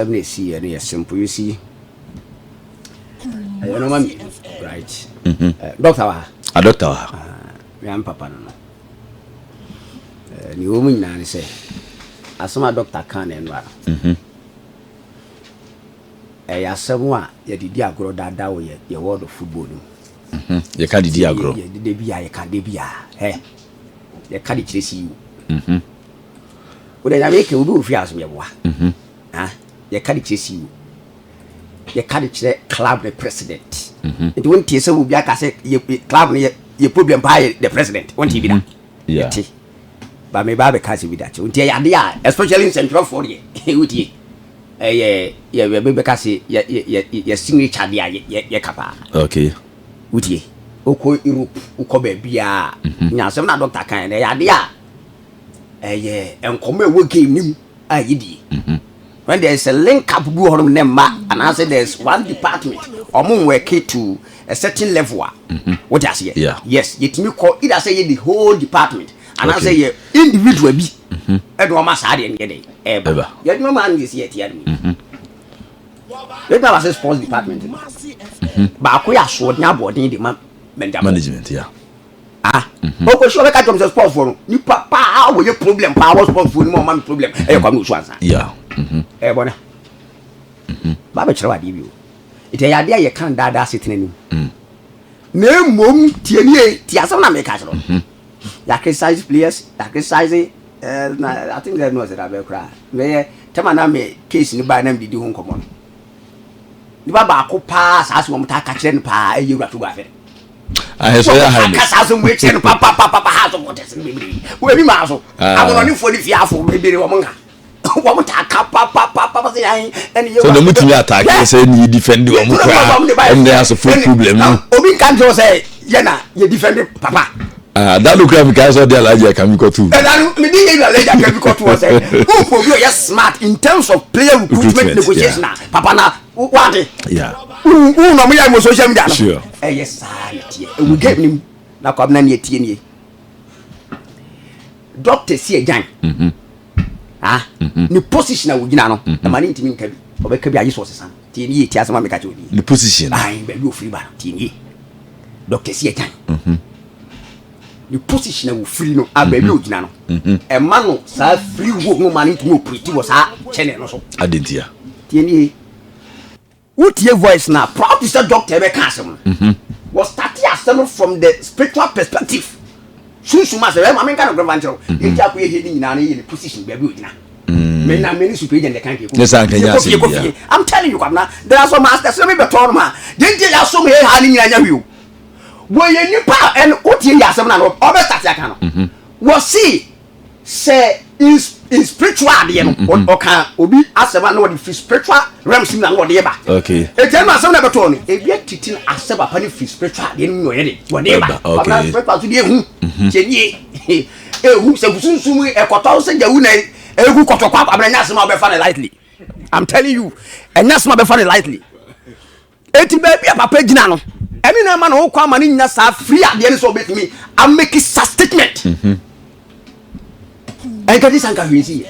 Na ɛsiiɛ no yɛ simple, you see, ɛyɛ nɔɔma mmienu, right? Doctor wɔ ha. A doctor wɔ ha. Mea me papa no, ne ɛwɔ mu nyinaa ne sɛ asɛm a doctor ka no ɛnoa no, ɛyɛ asɛm a yɛde di agorɔ daadaa wɔ yɛ world of football no mu. Yɛka de di agorɔ. Yɛde bi a yɛka de bi a ɛ yɛka de kyerɛ CEO wode Nyame ka obi wɔ fie asom yɛboa. Ah, yɛka de kyerɛ CEO, yɛka de kyerɛ club ne president. Nti wontie sɛ obi aka sɛ yɛ club no yɛ problem paa yɛ the president, wontie bi da? Yɛte ba me ba bɛka sɛ bi da kyerɛ. Nti ɛyɛ adeɛ a especially nsɛntwerɛfoɔ deɛ, wotie, ɛyɛ yɛ bɛka sɛ yɛ signature deɛ a yɛka paa. Wotie, wokɔ Europe, wokɔ baabiaa, nya asɛm na doctor kan no, ɛyɛ adeɛ a ɛyɛ nkɔmmɔ a ɛwɔ game no mu a yɛdie. When there is a link up bi wɔ hɔnom ne mma anaasɛ there is one department ɔmo work to a certain level a, wote aseɛ? Yes, yɛtumi kɔ either sɛ yɛ the whole department anaasɛ yɛ individual bi ɛde ɔma saa deɛ no yɛ dɛ ɛba. Ɛba. Yɛdwuma maa no yɛsi yɛtia no mu yɛdwuma ba sɛ sports department no baako yɛ asoɔden aboɔden de ma manager. Management, yeah. Ah, ɔkɔsi ɔbɛka kyerɛ m sɛ sports foɔ no, nipa paa wɔyɛ problem paa wɔ sports foɔ no mu a ɔma me problem ɛyɛ Kwame Osu Ansa. Ɛyɛ bɔne ba bɛkyerɛ wo adeɛ bi o. Nti ɛyɛ adeɛ a yɛka no daadaa setena nim, na mmom tie nie, tie asɛm na meka kyerɛ wo. Yɛ criticize players, yɛ criticize na I think that no sɛ dabɛ koraa mɛyɛ tɛma na me case no baa na medidi ho nkɔmmɔ no, nipa baako paa saa sɛ wɔn taa ka kyerɛ no paa ɛyɛ Wura Togo Afɛ. Ahɛ so yɛ ha aka saa asɛm wei kyerɛ no papapapa ha so wɔtɛse no bebree wɔbi maa so. Ah. Abonɔnefoɔ ne fiafo bebree wɔn nka wɔn taa ka papapapa sɛ yan ɛne yɛ. So na mutumi attack sɛ ni defend wɔn koraa ɛmu de asofo problem no. Obi nka nkyɛn sɛ yɛ na yɛ defend papa. Ah, dalo kura mi ka sɛ ɔde Alhaji Akami kɔtu. Ɛna no mi di yɛ Alhaji Akami kɔtu wɔ sɛ wofo obi a ɔyɛ smart in terms of player recruitment, recruitment, negotiation a papa na wade wu na ɔmo yɛ mo social media no. Ɛyɛ saa na teɛ ewu game ni mu na Kwabena ne etie nie, doctor si ɛgyan ah ne position a wogyina no ɛma ne ntumi nka bi, ɔbɛka bi agye sɛ ɔsesa no. Tie nie, tie asɛm a meka kyerɛ obi. Ne position. Ayi baabi ofiri ba no, tie nie, doctor si ɛgyan ne position a wofiri no a baabi a ogyina no ɛma no saa free will no ma ne ntumi operate wɔ saa channel no so. Adentia. Tie nie, wotie voice na proud to sɛ doctor bɛka asɛm no, wɔ start asɛm no from the spiritual perspective, sunsum asɛm ɛma menka no grɛfa nkyerɛw yɛnti akɔ yɛhɛ ne nyinaa no yɛ ne position baabi a ogyina. Me na me ne super agent kan ke. Ne saa nka nyɛ asɛm kɔ bia. Fie, I'm telling you, Kwabena, there are some masters na me bɛtɔ no ma deɛ nti yɛ asom hɛ ha ne nyinaa nya hwee o. Wɔyɛ nipa a ɛn wotie yɛ asɛm na no ɔbɛ start aka no, wɔsi sɛ in spiritual adeɛ no, ɔka obi asɛm a na wɔde fi spiritual realms mu na wɔde ba. Eti ɛnu asɛm na ɛbɛtɔ no ebi atiti no asɛ papa no fi spiritual adeɛ no mu na ɔyɛ de wɔde ba. Ɛba, okay. Papa spiritual so deɛ ehu kyɛ nie, ehu sɛ sunsun ɛkɔtɔ sɛ gyawu na egu kɔtɔkɔ akɔ abɛn, ɛnyɛ asɛm a ɔbɛfa no lightly. I'm telling you, ɛnyɛ asɛm a ɔbɛfa no lightly. Eti baabi a papa gyina no ɛne na ɛma na ɔkɔ ama no nya saa free adeɛ no sɛ ɔbɛtumi amake sa statement. Ɛnka ti sanka hwee si yɛ.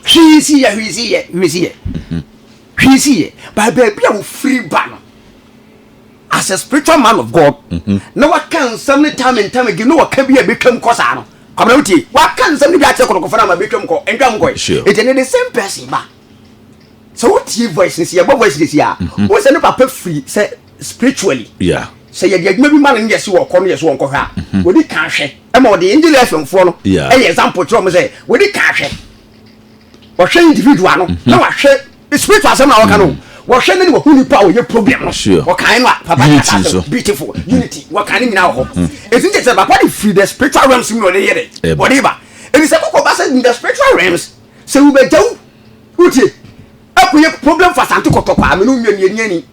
Hwee si yɛ, hwee si yɛ, hwee si yɛ, hwee si yɛ ba baabi a wofiri ba no as a spiritual man of God na waka nsɛm no time and time again na waka bi a ebetwam kɔ saa no. Kwamina, wotie, waka nsɛm no bi akyerɛ kɔtɔkɔfo no ama ebetwam kɔ, ntwam kɔ. Eti ne the same person ba sɛ wotie voice no si yɛbɔ voice no si a wo sɛ ne papa firi sɛ spiritually sɛ yɛde adwuma bi ma no ne yɛsi wɔ kɔ no yɛsi wɔ nkɔhwɛ a wɔde kan hwɛ ɛma ɔde Angel FM foɔ no ɛyɛ example kyerɛ ɔmo sɛ wɔde kan hwɛ, ɔhwɛ individual no na wahwɛ spiritual asɛm na wɔka no, wɔhwɛ ne ne wɔhu nipa a ɔyɛ problem no. Wɔkan no a papa Unity kasa nso. asɛm beautiful unity, wɔkan ne nyinaa wɔ hɔ. Eti n kyerɛ sɛ papa de firi the spiritual realms mu na ɔde yɛ dɛ Ɛba. wɔde ba. Eti sɛ kɔkɔ ba sɛ in the spiritual realms sɛ wubɛgyaw, wotie, akɔyɛ problem for Asante Kɔtɔkɔ a mene nwie nie ni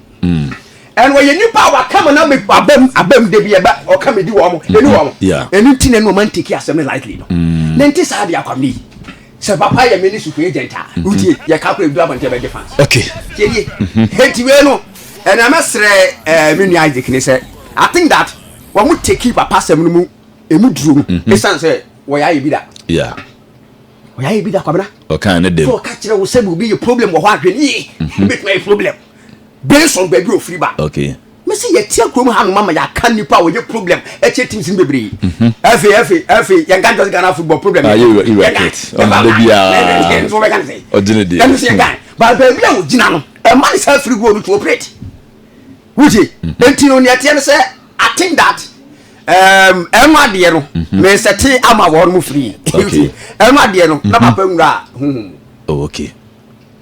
ɛn wɔyɛ nipa a waka ma na abam abam de bi ɛbɛ ɔka mi di wɔn mo ɛni wɔn mo. Ɛni ti na ɛni wɔn antake asɛm no lightly no ne nti saa de akwam ne yi sɛ papa yɛ me ne super agent a, wotie, yɛ ka kora edu abɔnten bɛgye fans. Tie nie, eti wei no ɛna mɛsrɛ me nua Isaac ne sɛ I think that wɔn mo take papa asɛm no mu emu duro no esan sɛ wɔyɛ ayɛ bi da. Wɔyɛ ayɛ bi da, Kwabena. Ɔka ne dem. So ɔka kyerɛ wo sɛ obi yɛ problem wɔ hɔ ahwɛ ne yie. Ebetumi ayɛ problem based on baabi a ofiri ba. Mesi yɛtia kurom ha nom ama yɛaka nipa a wɔyɛ problem ɛkyɛ teams no bebree. Ɛfei yɛnka nkyɛn sɛ Ghana football problem. Ah, yɛ wura kit. Ɔno de biara. Nso wɔbɛka ne sɛ. Ɔgyina deɛ. Ɛno sɛ yɛnka. Ba baabi a wɔgyina no, ɛma ne saa free goal no to operate. Wogye. Enti no nea ɛteɛ no sɛ I think that ɛno adeɛ no mesɛte ama wɔn mo free. Ɛno adeɛ no na papa nwura huhum. Oh, okay.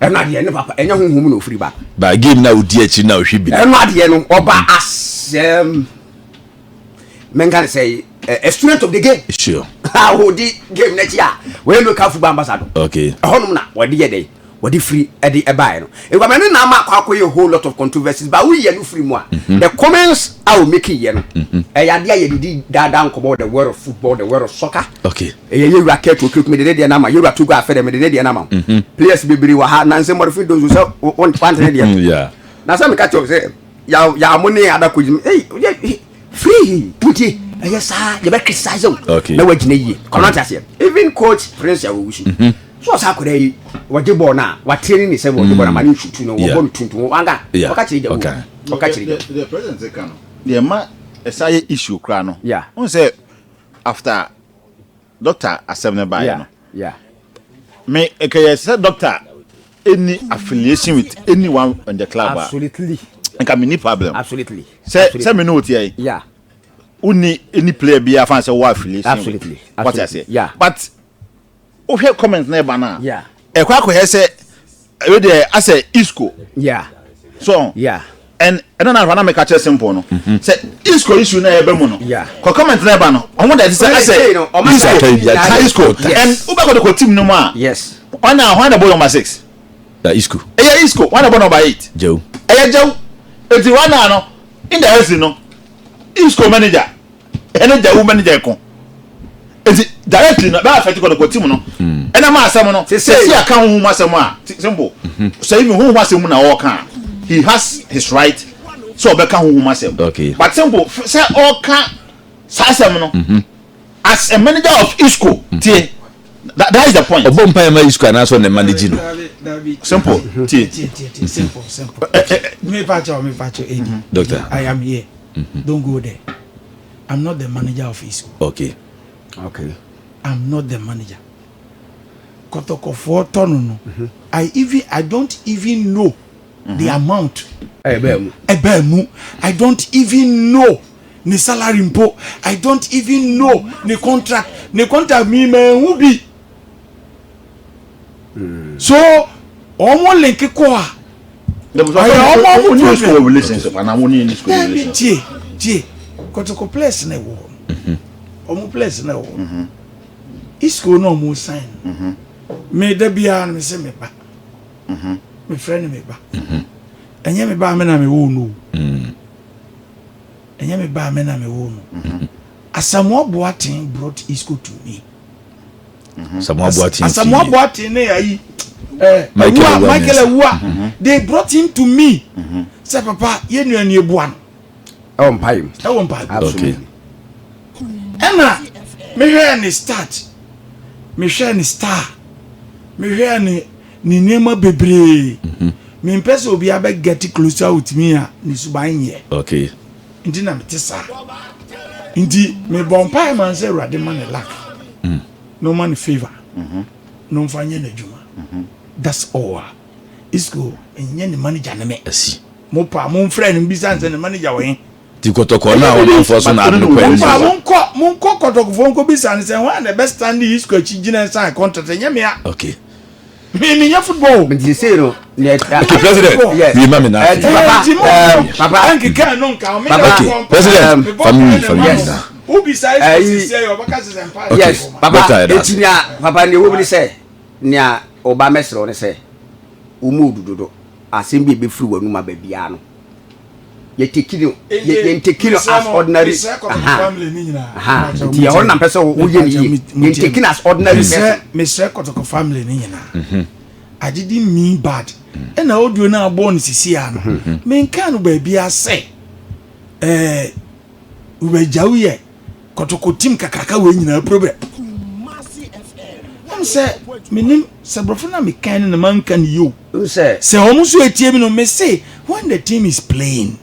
Ɛno adeɛ ne papa ɛnyɛ huhum na ofiri ba. Ba game na odi akyi na ohwɛ bi. Ɛno adeɛ no ɔba as menka ne sɛ a student of the game. A ɔdi game n'akyi a wɔyɛ local football ambassador. Ɛhɔnom na wɔde yɛ dɛ wɔde firi ɛde ɛbaeɛ no. Ewuraba ne na ama akɔ akɔyɛ a whole lot of controversies, but woyɛ no firi mu a, the comments a o make yɛ no, ɛyɛ adeɛ a yɛdedi daadaa nkɔmɔ, the world of football, the world of soccer. Ɛyɛ yɛwura kɛto okirikumi de ne deɛ n'ama yɛwura Togo afɛ dɛ mede ne deɛ n'ama. Players bebree wɔ ha na nsɛm mɔrɔfin donzo sɛ wante ne deɛ. Na sɛ meka kyerɛ wo sɛ yàmo ne adako yi, ei, free wutie, ɛyɛ saa yɛbɛ criticize o na wagyina yie kɔnɔ te aseɛ. Even Coach Prince Awusu so, ɔsa akɔda yi wɔgye bɔɔl no a watraining ne sɛ wɔgye bɔɔl no ama ne nsutu no, wɔbɔ no tuntum wanka ɔka kyerɛ gya ɔka kyerɛ gya. The president ka no deɛ ma ɛsa yɛ issue koraa no, n sɛ after doctor asɛm no baeɛ no, me nkɛyɛ sɛ doctor any affiliation with anyone in the club a, nka me ni problem. Sɛ me ne o tiɛ yi, wonni any player bi afa sɛ wɔ affiliation. What I say, but wohwɛ comment na ɛba no a, ɛkɔ akɔyɛ sɛ ɛwɛ deɛ asɛ Isco. So and ɛno na na meka kyerɛ simple no sɛ Isco issue na ɛbɛ mu no, kɔ comment na ɛba no, ɔmo da ɛte sɛ asɛ Isco Isco, and wobɛkɔ de kɔ team no mu a, ɔna hwan na bɔ number 6? Da Isco. Ɛyɛ Isco. Hwan na bɔ number 8? Jew. Ɛyɛ Jew. Eti hwan na no indirectly no, Isco manager ɛne Jew manager ko, eti directly no bɛyɛ affect kɔ de kɔ team no. Ɛna ma asɛm no sɛ si aka ho asɛm a, simple sɛ ibi ho asɛm mu na ɔɔka a, he has his right sɛ ɔbɛka ho asɛm. But simple sɛ ɔka saa asɛm no as a manager of Isco, tie, that is the point. Ɔbɔ mpa yɛ ma Isco anaasɛ ɔne manage no? Simple, tie. Simple, simple. Me pacho, me pacho, Eddie. Doctor. I am here. Don't go there. I'm not the manager of Isco. I'm not the manager. Kɔtɔkɔfoɔ tɔ no. I don't even know the amount. Ɛbɛn mu. Ɛbɛn mu. I don't even know ne salary mpo. I don't even know ne contract. Ne contract mi mɛ ehu bi. So ɔmo link kɔ a. Ɔyɛ ɔmo Isco problem. Relationship ana wɔn ni Isco Dabi. relationship? Tie tie, Kɔtɔkɔ players na ɛwɔ hɔ no, ɔmo players na ɛwɔ hɔ, Isco na ɔmo sign no, me da biara no me sɛ me ba, me frɛ no me ba. Ɛnyɛ me ba me na me wo no o. Ɛnyɛ me ba me na me wo no. Asamoah Boateng brought Isco to me. Samuel Boateng. Asamoah Boateng ne ayi Michael Awua, Awua Michael Mensah. Awua, they brought him to me sɛ papa yɛ nua ni, ebua no. Ɛwɔ mpae mu. Ɛwɔ mpae. Ɛna mehwɛɛ ne start, mehwɛɛ ne star, mehwɛɛ ne nneɛma bebree. Mempɛ sɛ obi abɛ get closer with me a ne suban nyɛ. Nti na mete saa, nti mebɔ mpae ma sɛ Awurade ma ne luck na ɔma ne favour na ɔmfa nyɛ n'adwuma. That's all. A Isco ɛnyɛ ne manager ne me. Asi. Mo pa momfrɛ no mbisa ne sɛ ne manager wɔ he. Ti Kɔtɔkɔ na ɔmanfoɔ so na ade no kɔ Mompa anim. monkɔ Kɔtɔkɔfoɔ nkɔ bisa ne sɛ hwan na ɛbɛ stand Isco akyi gyina sign contract, ɛnyɛ mea. Me menyɛ football o. Nti sɛ no nea Okay, president. Yes. Wie ma me na Ti papa, Nti mo papa. ɛnkeka no nka me. Papa. Okay, president, family, family na. Wobisa Isco sisi ɛyɛ ɔbɛka sɛ mpa. Yes, papa. Doctor, yɛda ase. Eti nea papa nea ɛwɔ mu ne sɛ nea ɔba mɛsrɛ wo ne sɛ wo mu odu dodo, asɛm bi a ɛbɛfiri w'anum aba biara no, yɛteki no, yɛnteki no as ordinary. Family ni nyinaa. Aha, nti ɛhɔ na mpɛ sɛ woyɛ ne yie, yɛnteki no as ordinary person. Mesrɛ Kɔtɔkɔ family ni nyinaa. I didn't mean bad. Ɛna audio no abɔ no sisi a no, menka no baabi asɛ wobɛgya wo yɛ Kɔtɔkɔ team kakraka wei nyinaa problem. Ɔm sɛ menim sɛ borɔfo no a mekan no na manka no yie o. Sɛ wɔn nso etie mi no, me se when the team is playing,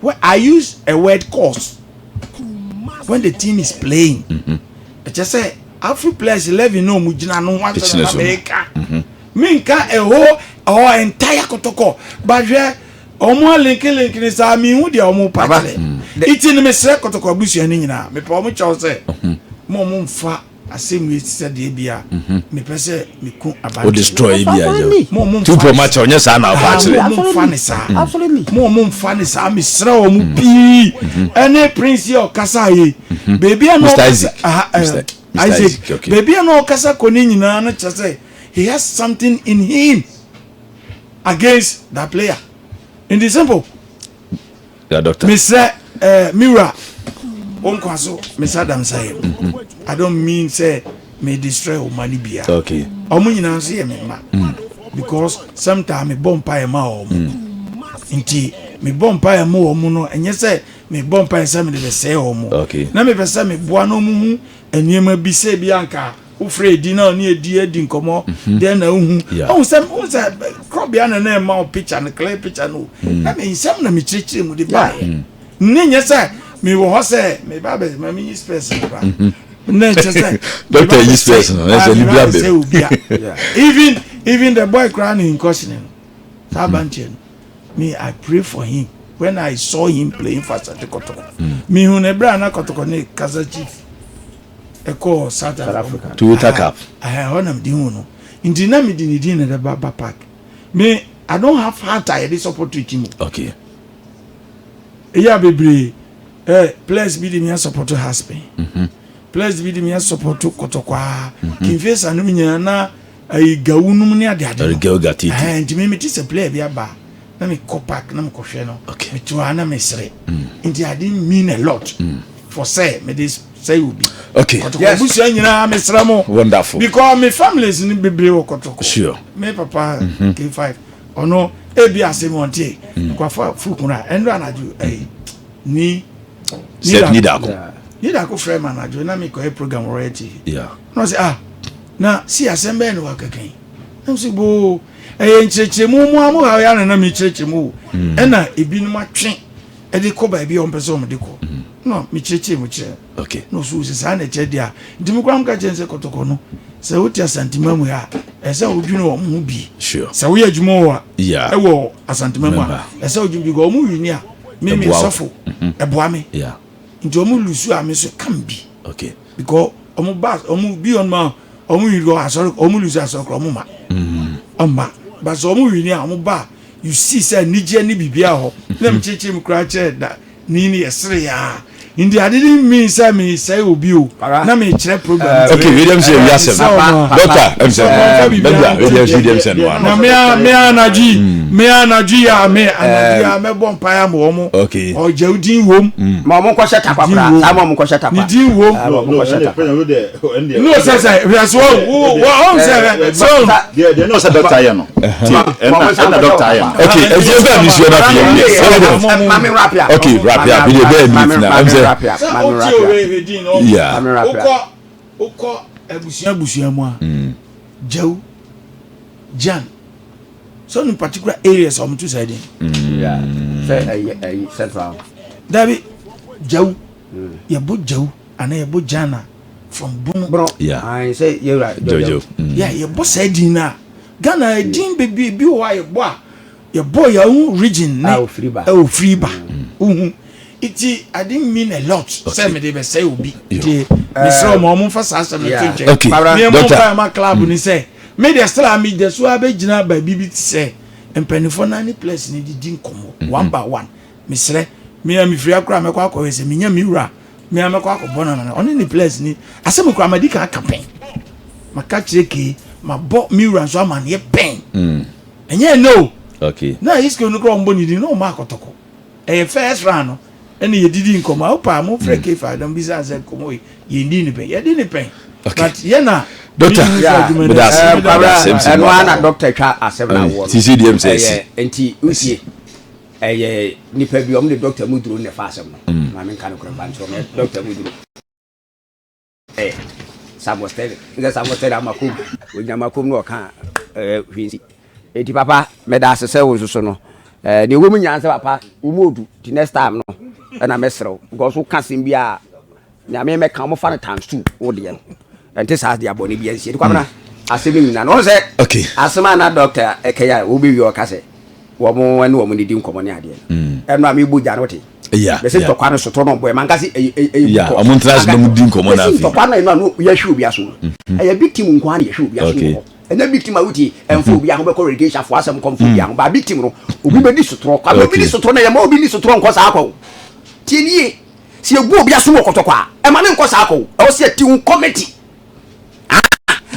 when I use a word course, when the team is playing, ɛkyɛ sɛ Afri players 11 na wɔn gyina no ho asɛm na meka. Menka a whole or entire Kotoko, but hwɛ wɔn alinki linki ni saa mihu deɛ wɔn pa kyerɛ. Iti no mesrɛ Kotoko abusua no nyinaa, mepɛ wɔn kyɛw sɛ mo wɔn mfa asɛm yi sɛ deɛ bi a mepɛ sɛ meku aberanteɛ. O destroy bi a yɛ. Mo wɔn Tu mfa pɔ ma kyɛw nyɛ saa na ɔpa akyerɛ. Mo wɔn mfa ne saa. Mo wɔn mfa ne saa, mesrɛ wɔn pii. Ɛne Prince yi a ɔkasa yi, beebi a na Mr. ɔkasa Isaac. aha, Mr. Mr. Isaac, Isaac, okay. beebi a na ɔkasa kɔ ne nyinaa no kyerɛ sɛ he has something in him against that player. In the simple. Yeah, doctor. Mesrɛ miwura wo nkwa so mesa dam sa yɛ. I don't mean say me destroy wo ma no bia. Ɔmo nyinaa nso yɛ me mma. Because sometimes me bɔ mpaeɛ ma ɔmo. Nti me bɔ mpaeɛ ma ɔmo no, ɛnyɛ sɛ me bɔ mpaeɛ sɛ mede bɛsɛe ɔmo. Na mepɛ sɛ meboa na ɔmo hu nneɛma bi sɛ bi anka wofrɛ edi na ɔne edi adi nkɔmmɔ deɛ na wohu. Ɔhu sɛ wohu sɛ krɔbea na na ɛma wo picture no, clear picture no. Na me nsɛm na mekyerɛkyerɛ mu de baeɛ. Ne nyɛ sɛ mewɔ hɔ sɛ meba bɛ ma menyi space no koraa. Na ɛkyɛ sɛ Doctor yi space no, ɛsɛ ni bia bɛ. Obi a even the boy koraa ne nkɔhyene no saa abankyɛ no, me I pray for him when I saw him playing for Asante Kotoko. Mihu ne bere a na Kotoko ne Kaizer Chiefs ɛkɔɔ South Africa. Toyota Cup. Ɛhɔ na mede hu no. Nti na mede ne din na ɛbɛba ba park. Me I don't have heart a yɛde support team o. Ɛyɛ a bebree players bi de mi support Haspin. Players bi de mi support Kotoko a. Kinfesa no nyinaa na ayi gawu num ne ade ade no. Gawu gatiti. Nti mi ti sɛ player bi aba na mi kɔ park na mi kɔ hwɛ no. Mi te hɔ a na mi sere. Nti I didn't mean a lot for say me de sɛ obi. Kɔtɔkɔ abusua nyinaa mesrɛ mo. Wonderful. Because me families ni bebree wɔ Kɔtɔkɔ. Me papa K5 ɔno ebi asɛm ɔnte. Nkwafa fukun a ɛnura anadwo ɛyi ni. Sɛ ni dako. Ni dako frɛ ma anadwo na mi kɔ yɛ program Royal TV. Na ɔsɛ ah na si asɛm bɛyɛ na wakeka yi. Na mi sɛ boo ɛyɛ nkyerɛkyerɛmu mu amu ha ya na na mi kyerɛkyerɛ mu o. Ɛna ebinom atwe ɛde kɔ baabi a wɔn pɛ sɛ wɔn de kɔ. Na mi kyerɛkyerɛ mu kyerɛ. Na ɔso sɛ saa na ɛkyerɛ deɛ a nti mi kura mu ka kyerɛ sɛ Kɔtɔkɔ no sɛ wote Asantema mu a ɛsɛ wodwene wɔn ho bi. Sɛ woyɛ adwuma wɔ ɛwɔ Asantema mu a ɛsɛ wodwene bi kɔ wɔn wini a mi mi sɔfo ɛboa mi. Nti wɔn lusu a mi so kam bi. Because wɔn ba wɔn bi wɔn ma wɔn wini kɔ asɔre wɔn lusu asɔre kɔ wɔn ma. Ɔma but sɛ wɔn wini a wɔn ba you see sɛ anigye ne biribi a hɔ na mi kyerɛkyerɛ mu koraa kyerɛ da ni ni yɛsere yaa nti I didn't mean sɛ mi sɛ obi o na mi kyerɛ program. Okay, William sɛ wi asɛm doctor ɛm sɛ bɛbia William sɛ William sɛ no ano. Na mea mea anadwo yi mea anadwo yi a me anadwo yi a mɛbɔ mpaeɛ ama wɔn. Ɔgya wo din wom. Ma wɔn nkɔhyɛ takwa koraa saa ma wɔn nkɔhyɛ takwa. Ne din wom. Ma wɔn nkɔhyɛ takwa. No sɛ sɛ hwɛ so wo wo ɔn sɛ so. Deɛ deɛ n'o sɛ doctor yɛ no. Ti ɛna ɛna doctor yɛ no. Okay, ɛdi ɛbɛ mi nsuo na fi yɛ wie. Mami wrap ya. Okay, wrap ya. Bi de bɛyɛ minute na ɛm sɛ. Sɛ o ti o wei din no. Yeah. Wokɔ wokɔ abusua abusua mu a. Jaw Jan. So in particular areas ɔmo tu saa din. Yeah. Sɛ ɛyɛ ɛyɛ central. Dabi Jaw yɛbɔ Jaw ana yɛbɔ Jan a from Bono. Bono. Yeah. Ayi sɛ yɛwura Jojo. Yeah, yɛbɔ saa din na Ghana din bebree bi wɔ hɔ a yɛbɔ a yɛbɔ yɛn region ne A ofiri ba. Ofiri ba. Uhu. Nti I didn't mean a lot sɛ mede bɛsɛe obi. Nti mesrɛ ɔmo ɔmo nfa saa asɛm no to nkyɛn. Me mo Doctor. mfa ma club ni sɛ me deɛ still a me da so abɛgyina baabi bi te sɛ mpanimfoɔ naa ne players ne didi nkɔmmɔ one by one. Mesrɛ me a mefiri akora mɛkɔ akɔhwɛ sɛ menya me wura me a mɛkɔ akɔbɔ no no ɔne ne players ni asɛm kora madi kan aka pɛn. Maka kyerɛ kee mabɔ me wura nso amanneɛ pɛn. Ɛnyɛ ɛnɛ o. Na Isco no kora ɔmbɔ ne din na ɔma akɔtɔkɔ. Ɛyɛ first round no ɛna yɛdidi nkɔmmɔ a wopa mo frɛ K5 na mbisa sɛ nkɔmmɔ yi yɛndi ne pɛn yɛdi ne pɛn. But yɛ na Doctor, mehu sɛ adwuma no meda ase. meda Meda ase. ase. Ɛno ara na doctor twa asɛm na awɔ no. Sisi deɛ m sɛ ɛsi. Ɛyɛ nti wotie ɛyɛ nipa bi ɔmo de doctor mu duro na ɛfa asɛm no. Maame nka no korɛ mfa nkyerɛ ɔmo doctor mu duro. Samuel Sterling. N sɛ Samuel Sterling ama kom. Ɔgyina makom na ɔka ɛɛ hwee nsi. Enti papa meda ase sɛ wo nso so no ɛɛ deɛ ɛwɔ mu nyinaa sɛ papa wo mu odu ti next time no ɛna mɛsrɛ wo because woka asɛm bi a nyame mɛka wɔn fa no times two wo deɛ no ɛnte saa deɛ abɔne bi ansie kwamina hmm. asɛm no nyinaa no wɔn sɛ okay. asɛm a na doctor ɛkɛyɛ a wɔbɛwie ɔka sɛ wɔn ɛne wɔn didi nkɔmɔ ne adeɛ no hmm. ɛno a mebɔ gya no wote bɛsɛ ntɔkwa no sotɔ no bɔ ɛma nkase ɛyɛ ɛyɛ bukɔ ɔmo ntena ase na ɔmo di nkɔmɔ na afei ntɔkwa no ɛno a no yɛhwɛ obi aso no ɛyɛ big team nko ara na yɛhwɛ obi aso wɔ hɔ Ɛnɛ big team a wotie ɛnfa obi ho bɛkɔ relegation afo asɛm nkɔ nfa obi ho ba big team no obi bɛdi sotorɔ kwa obi di sotorɔ na yɛma obi ni sotorɔ nkɔ saa kɔ o tie nie sɛ yɛgu obi asom wɔ kɔtɔkɔ a ɛma ne nkɔ saa kɔ o ɛwɔ sɛ yɛte ho committee ah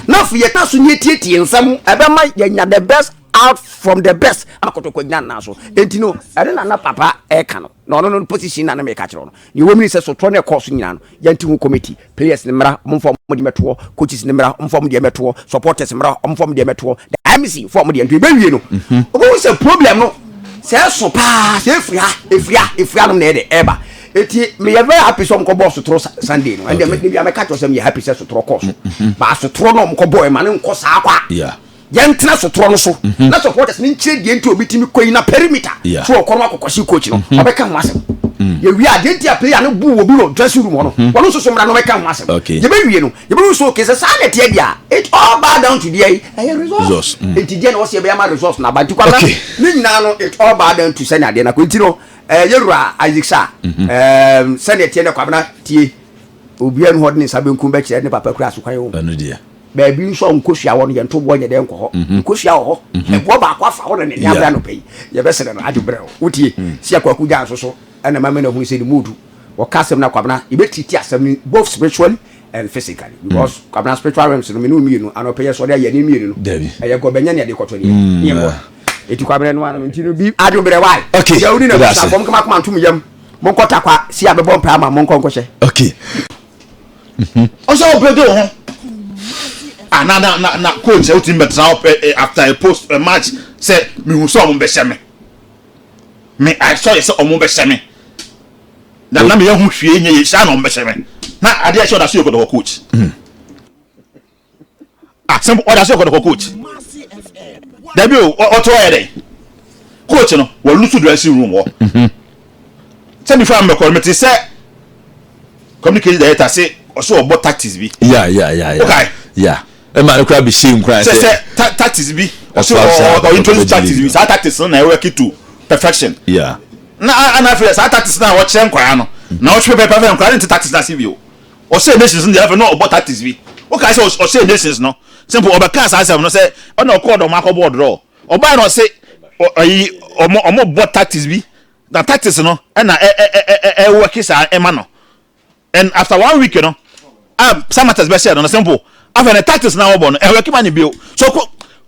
na afei yɛta so ne yɛtietie nsɛm ɛbɛma yɛnya the best out from the best ama kɔtɔkɔ gyina nnan so enti no ɛno na na papa ɛka no na ɔno no position na na meka kyerɛ no Nea ɛwɔ mu ne sɛ sotorɔ no a ɛkɔɔ so nyinaa no, yɛnte ho committee, players no mmra, wɔmfa wɔn deɛ mmɛtoɔ, coaches no mmra, wɔmfa wɔn deɛ mmɛtoɔ, supporters mmra, wɔmfa wɔn deɛ mmɛtoɔ, the MC mfa wɔn deɛ nto. Yɛbɛwie no, wobɛhu sɛ problem no, sɛ ɛso paa, sɛ ɛfiri ha, ɛfiri ha, ɛfiri hanom na ɛyɛ dɛ ɛreba. Eti meyɛ very happy sɛ wɔkɔbɔɔ sotorɔ Sunday no. Ɛndeɛ me da biara mɛka kyerɛ wo sɛ meyɛ happy sɛ sotorɔ kɔɔ so. But sotorɔ no a wɔkɔbɔɔ ɛma no nkɔ saa kwa. Yɛntena sotorɔ no so mhm. na supporters no nkyerɛ deɛ nti obi tumi kɔ yi na perimeter so ɔkɔ no akɔkɔhye coach no mhm. ɔbɛka ho asɛm mm. yɛwie a deɛ nti a player no bu obi wɔ dressing room hɔ no mhm. wɔno nso so mmara no ɔbɛka ho asɛm yɛbɛwie no yɛbɛhu so okay sɛ saa na ɛteɛ deɛ a it all bow down to deɛ yi ɛyɛ results mm. nti deɛ na wɔsɛ yɛbɛyɛ ama results na aba nti kwabra ne nyinaa no it all bow down to sɛnea adeɛ no akɔ nti no yɛwura Isaac Sa sɛnea ɛteɛ no kwabena tie obiara nu hɔ de ne nsa benkum bɛkyerɛ ne papa kura asokwan o Baabi nso a nkosua wɔ no, yɛn ntoboa nyɛ dɛ nkɔ hɔ. Mhm. Nkosua wɔ hɔ. Mhm. Ɛboɔ baako afa hɔ na n'ani abere anɔpa yi. Yɛbɛsrɛ no adwo brɛ o. Wotie? Mm. Si akwaku gya nso so ɛna mama no ahunu sɛ ne mu odu. Wɔka asɛm no akwabena, yɛbɛtiriti asɛm no both spiritually and physically. Mm. Because kwabena spiritual realms no, me ne wo mmienu, anɔpa yɛ sɔre a yɛne mmienu no. Ɛyɛ gɔbɛnyɛ ne yɛde kɔtɔ ne yɛ. Mm. Ne yɛbɔ. Eti kwabena no ano nti no bi adwo brɛ wae. Okay. Yɛwo ne na busuafoɔ mo kama koma ntom yam. Monkɔ takwa si abɛbɔ mpae ama monkɔ nkɔhyɛ. Okay. Ɔsɛ ɔbrɛde wo ho. Ah, na na na na coach sɛ wotumi bɛtena hɔ eh, after a post a match sɛ mehu sɛ ɔmo bɛhyɛ me. Me I saw sɛ ɔmo bɛhyɛ me. Na na meyɛ ho hwee nyɛ yɛ saa na ɔmo bɛhyɛ me. Na adeɛ ɛhyɛ ɔda so yɛ kɔtɔkɔ coach. Mm. Ah, sɛ ɔda so yɛ kɔtɔkɔ coach. Dabi o, ɔte hɔ yɛ dɛn? Coach no, wɔlusu dressing room hɔ. Mhm. Sɛ before I'm mɛkɔ, mete sɛ communication director se ɔsɛ ɔbɔ tactics bi. Yeah, yeah, yeah, yeah. Okay. Yeah. Ɛma no kora bɛhyɛ nkura sɛ. Sɛ sɛ tactics bi, ɔsɛ ɔ introduce tactics bi, saa tactics no na ɛwɔki to perfection. Yeah. Na ana afei saa tactics na wɔkyerɛ nkwaraa no, na ɔtwe pɛpɛpɛ nkwaraa no nte tactics na ase bio. Ɔhyɛɛ Nations no deɛ afei na ɔbɔ tactics bi. Wokae sɛ ɔhyɛɛ Nations no, simple ɔbɛkaa saa asɛm no sɛ ɔna ɔkɔɔ dɔm akɔbɔɔ draw. Ɔbae na ɔse ɔyi ɔmo ɔmo bɔ tactics bi na tactics no ɛna ɛ ɛ ɛ ɛ ɛwɔki saa ɛma no. And after one week no a Samatex bɛhyɛɛ no no simple afei ne tactics na ɔbɔ no ɛwɔki ma no bio. So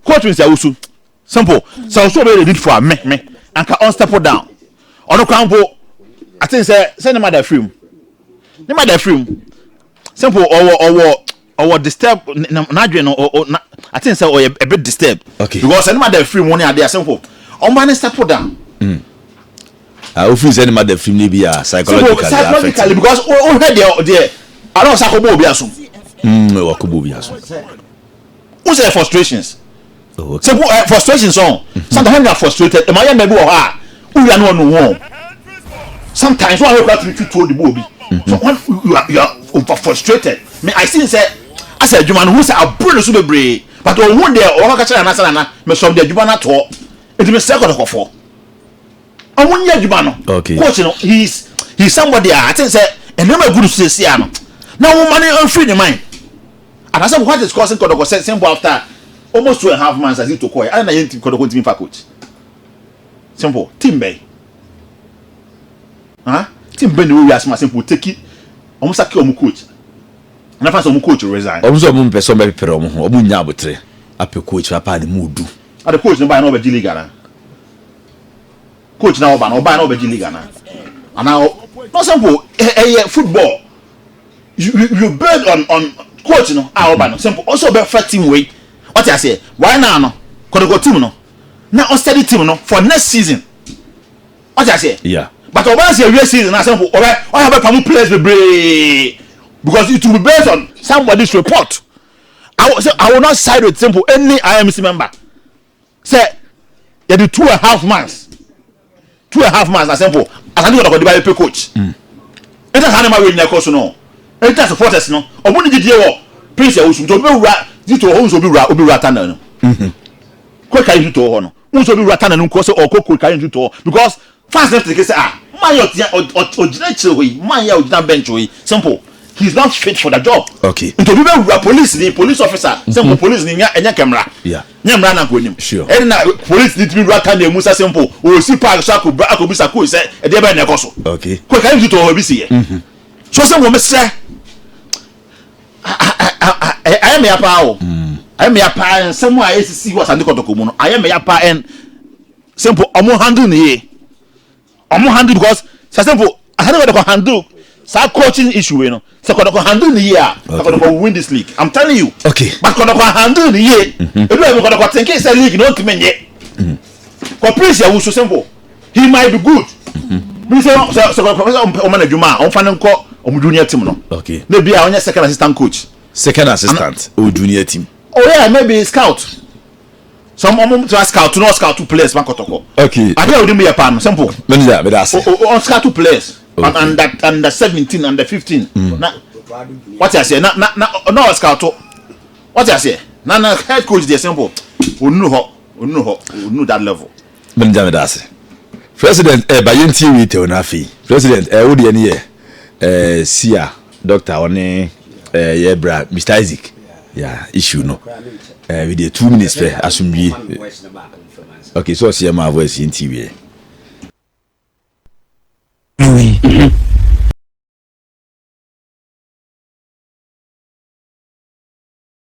coach Nsi Awusu Simple sɛ ɔsɛ ɔbɛyɛ the needful a me me anka ɔn step down ɔno koraa mpo I think sɛ sɛ ne ma da firi mu ne ma da firi mu simple ɔwɔ ɔwɔ ɔwɔ disturb n'adwene no ɔ na I think sɛ ɔyɛ a bit disturbed okay because sɛ ne ma da firi mu ne adeɛ simple ɔmba ne step down. Mm. Ah, ofiri sɛ ne ma da firi mu ne bi a psychologically psychologically because o o hwɛ deɛ deɛ ana ɔsa akɔbɔ obi aso. Mm, wakɔbɔ obi aso. Wo sɛ frustrations. Oh, okay. Sɛ uh, frustrations on. Mm-hmm. Sometimes when you are frustrated, ɛma yɛ mma bi wɔ hɔ a, wowia no ɔno ho. Sometimes wɔn a wɔkura tumi tutuo de bu obi. So when you are over frustrated, me I see sɛ asɛ adwuma no ho sɛ aburo ne so bebree, but ohun deɛ ɔwɔ kaka kyerɛ nana sɛ nana mesɔm de adwuma no atoɔ, nti mesrɛ kɔtɔkɔfoɔ. Ɔmo nyɛ adwuma no. Okay. Coach no he is he is somebody a I think sɛ nneɛma egu no so sɛsi ano na wɔn ma no nfiri ne mind. Anaasɛ what is causing kɔdɔkɔ sɛ simple after almost 2.5 months as Zito kɔɛ, adɛn na yɛn kɔdɔkɔ ntumi nfa coach? Simple, team bɛn? Huh? Team bɛn na ɛwɔ wiase ma simple take wɔn sake wɔn coach na fa sɛ wɔn coach resign. Wɔn nso wɔn mpɛ sɛ wɔn bɛpepere wɔn ho, wɔn nnya abotere apɛ coach papa a ne mu du. Ade coach no baeɛ na ɔbɛgye league anaa? Coach na ɔba no ɔbaeɛ na ɔbɛgye league anaa? Anaa no simple ɛyɛ football. You you you build on on coach no a ɔba no simple ɔsɛ ɔbɛfa team wei ɔte aseɛ why now no kɔdɔkɔ team no na ɔstudy team no for next season ɔte aseɛ yeah but ɔba sɛ awie season na simple ɔbɛ ɔyɛ ɔbɛpa mu players bebree. Because it will be based on somebody's report. I will, say, I will not side with simple any IMC member. Sɛ yɛde 2½ months, 2½ months na simple Asante Kɔtɔkɔ de ba yɛ pay coach. Ɛnta saa nneɛma wei nyina kɔ so no. Ɛnta supporters no, ɔmo ne gyidie wɔ Prince Awusu nti obi bɛwura Zito hɔ nso, obi wura tunnel no. Coach Kayi nso to hɔ no. Nso obi wura tunnel no nkɔ sɛ ɔkɔ coach Kayi nso to hɔ because fans no tete sɛ, ah, man yɛ ɔtia ɔgyina akyire hɔ yi, man yɛ ɔgyina bench hɔ yi, simple, he is not fit for the job. Nti obi bɛ wura police ni, police officer, simple, police ni nya ɛnyɛ kɛmra nyɛ mmara na nkɔ anim. Ɛne na police ni tumi wura tunnel mu sɛ simple osi park so akɔ akɔbisa coach sɛ ɛdeɛ bɛyɛ na ɛkɔ so. Coach Kayi nso to hɔ bi si yɛ so sɛ wɔn sɛ ayɛ mmeya paa o, ayɛ mmeya paa. Nsɛm a esisi wɔ Asante Kɔtɔkɔ mu no ayɛ mmeya paa and simple, ɔmo handle ne yie, ɔmo handle because sɛ simple Asante Kɔtɔkɔ handle saa coaching issue wei no, sɛ Kɔtɔkɔ handle ne yie a, Kɔtɔkɔ will win this league, I'm telling you. But Kɔtɔkɔ handle ne yie edu ɛmi Kɔtɔkɔ think sɛ league no ntumi nye kɔ Prince Awusu. Simple, he might be good bi sɛ Kɔtɔkɔ sɛ ɔmo na adwuma a ɔmfa ne nkɔ ɔmo junior team no na bi a ɔnyɛ second assistant coach. Second assistant o, junior team. Oh yeah, maybe scout some ɔmo to scout no, scout two players ma Kɔtɔkɔ. Ade a odi mu yɛ paa no, simple. Manager, meda ase. O o, scout two players under 17, under 15 na wate aseɛ, na ɔ scout, wate aseɛ, na head coach deɛ, simple, onuru hɔ, onuru hɔ, onuru that level. Manager, meda ase. President, ba yɛntie wei tɛw no. Afei president, wo deɛ no yɛ sia doctor ɔne yɛ bra Mr Isaac yeah, issue no we deɛ 2 minutes pɛ asomdwie. Okay, so ɔsi yɛ ma voice, yɛntie wie. Wei